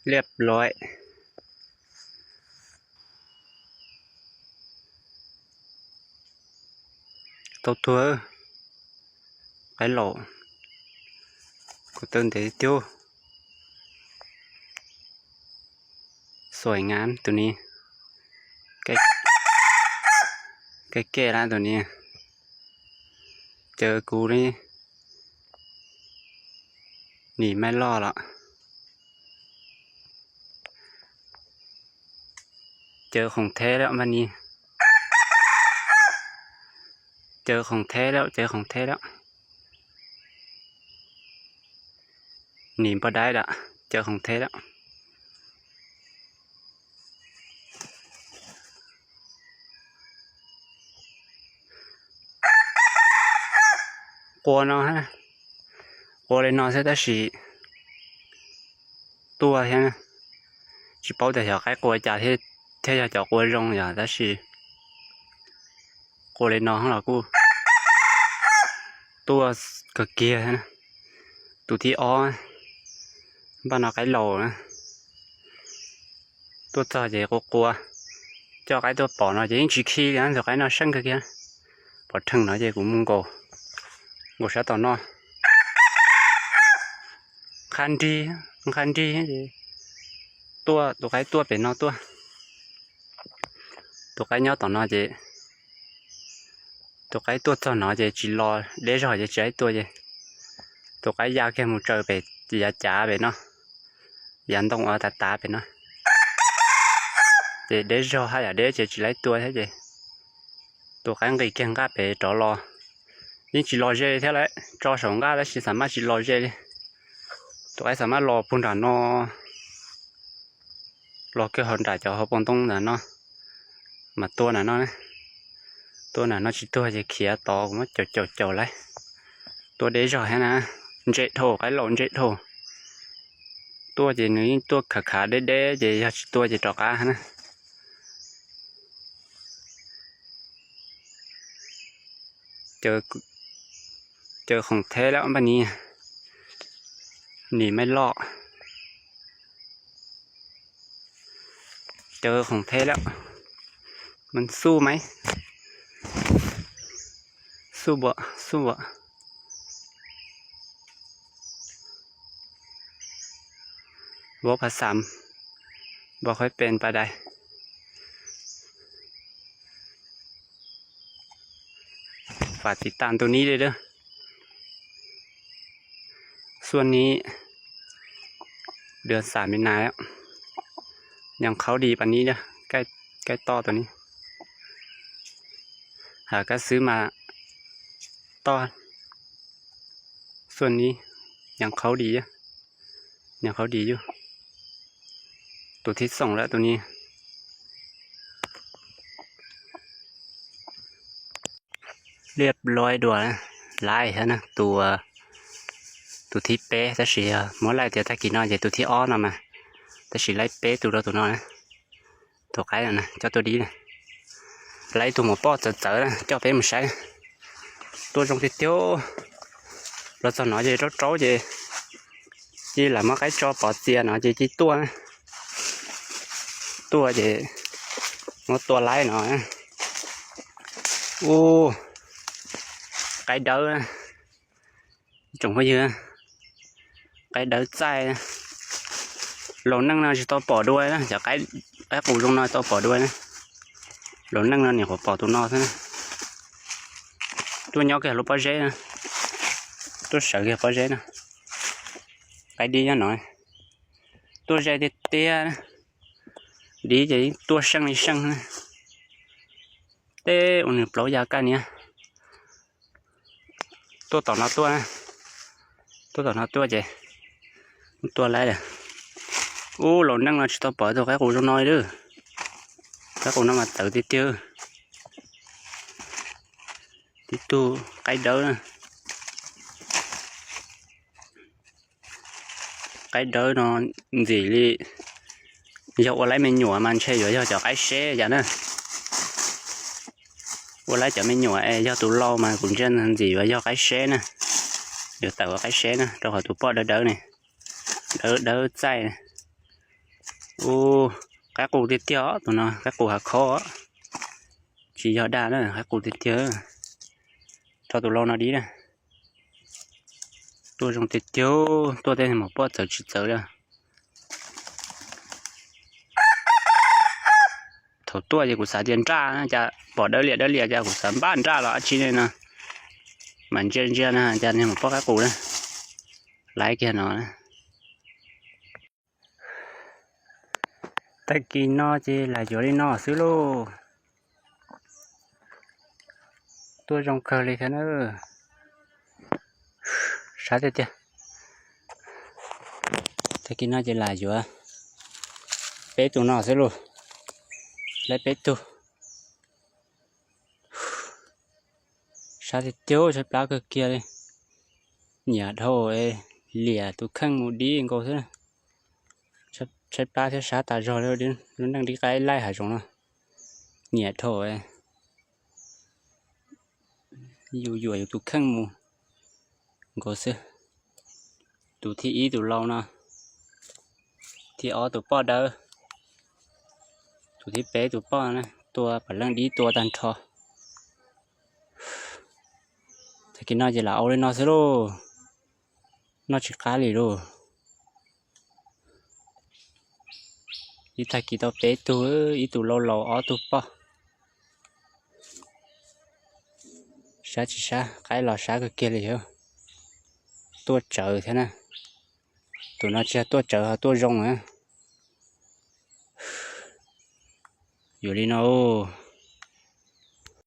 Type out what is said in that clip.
Liab lawm. Tau tuag, qaib laus, kuv taw ntev tiag. Xuaim ngas tus ni, kev kev lawm tus ni, caw kuv li, nim maib loj lawm. Caw khoom theb lawm mas ni, caw khoom theb lawm, caw khoom theb lawm. Nim npau dai lawm, caw khoom theb lawm. Qua no, qua li no xwb tab sis tuaj thiab, tsis paub tias xyov qaib qua cas thiab yog cov qua zoo yog tab sis qua li no los kuj tuaj kawg kiag. Tus thib ob, npaj no qaib laus na, tuaj txog ces qua qua, coj qaib tuaj pom no ces yeej tsis khi li, tus qaib no seej kawg kiag. Pom rheej no ces kuv mus nkaus, nkaus sab tom no, nqha nrig, nqha nrig ces tuaj, tus qaib tuaj pem no tuaj. Tus qaib nyob tom no ces, tus qaib tuaj txog no ces tsis los deb zog ces tsis laib tua ces tus qaib ya kiag mus tsaws pem yav cav pem no, yav ntoo uas tav tav pem no, ces deb zog haj yam deb ces tsis laib tua thiab ces tus qaib nqis kiag nqaj pem rov los, yeej tsis los ze li thiab lawm, tso saum nqaj tab sis xam maj tsis los ze li. Tus qaib xam maj los puag nram no, los kiag hauv nram cov hauv paus ntoo ntawm no mas tua nram no, tua nram no tsis tuag ces khiav tod kuv muab caum caum caum lawm. Tua deb zog thiab na, ntse dhau, qaib laus ntse dhau. Tuaj ces nws yeej tuaj khav khav deb deb ces yog tsis tua ces rov qab na. Caw khoom theb lawm npaj ni, nim maib loj. Caw khoom theb lawm, mas xub maib, xub npua, xub npua. Vov phav xam, vov khuaib pes pas dais. Fam tiv tam ntu nib li lawm. Xuaj nib, dua xam mi nas, nyob qhaub di pas nib, kaij toj tus nib. Hab kab xwb mas toj, xuaj nib, nyob qhaub di, nyob qhaub di yug. Tus thib xoom lawm tus ni. Liab lawm dua, laib thiab na, tus, tus thib peb tab sis yog muab laij tias tag kis no ces tus thib ob no mas, tab sis laib peb tus rau tus no na. Tus qaib no coj tuaj dib na, laib tus maum poj txawv txawv na coj peb mus saib. Tuaj zoo tiag tiag. Los txog no ces raub raub ces cia lam muab qaib tso pov txias no ces cia tuaj. Tuaj ces muab tua laib no. Ub, qaib dawb, tsoom phooj ywg, qaib dawb txaij. Laus neej no tsis tau pom dua, cov qaib qus zoo no tau pom dua. Laus neej no nyuam qhuav pom tus no xwb. Tuaj nyob kiag lub pob zeb, tuaj sawv kiag pob zeb no. Qaib dib nyob no, tuaj ze tiag tiag, dib ces tuaj seej li seej. Teb ua nws plaub ya kaj niab. Tuaj tom no tuaj, tuaj tom no tuaj ces tuaj laib lawm. Ub, laus neej no tsis tau pom tus qaib qus zoo no li. Qaib qus no mas txawv tiag tiag. Tib tug qaib dawb, qaib dawb no ntxim li, yog ua laib me nyuam mas ntshe yuav yog cov qaib seb yam na. Ua laib cov me nyuam es yog tus laus mas kuv ntsia ntxim yuav yog qaib seb na. Yuav tawm ua qaib seb na rau qhov tus poj dawb dawb ne, dawb dawb txaij. Ub, qaib qus tiag tiag os, tus no qaib qus hav khov, tsis yog dag na, qaib qus tiag tiag. Rho tus lau no dib na. Tuaj zoo tiag tiag, tuaj tej mus poj txawv tsis txawv li. Thaum tuaj ces kuv xav tias nraj, cas pom dawb liam dawb liam, cas kuv xav npaj nraj los dab tsi ne no. Mas ntsia ntsia na, cas niag mus poj qaib qus na, laiv kiag no. Tag kis no ces lam yuav li no xwb lauj. Tuaj zoo kawg li thiab na. Sab tiag tiag. Tag kis no ces lam yuav peb tug no xwb lauj. Lab peb tug. Sab tiag tiag, tshaib plab kawg kiag li. Nyiam dhau, liam tus kheej mus dib nkaus xwb. Tshaib plab thiab sab tas zog li lub neej dib qaib laij hav zoov no. Nyiam dhau, yus yuam yus tus kheej mus nkaus xwb. Tus thib ib tus lau no, thib ob tus poj dawb, tus thib peb tus poj na, tua pam leej dib tua tag nrho. Tag kis no ces lam ua li no xwb lauj, noj tsis qab li lauj. Ib tag kis tau peb tug, ib tug lau laus ob tug poj. Sab tsis sab, qaib los sab kawg kiag li thiab. Tuaj tsawv thiab na. Tus no tsis yog tuaj tsawv, ho tuaj zoo na. Yuav li no ub.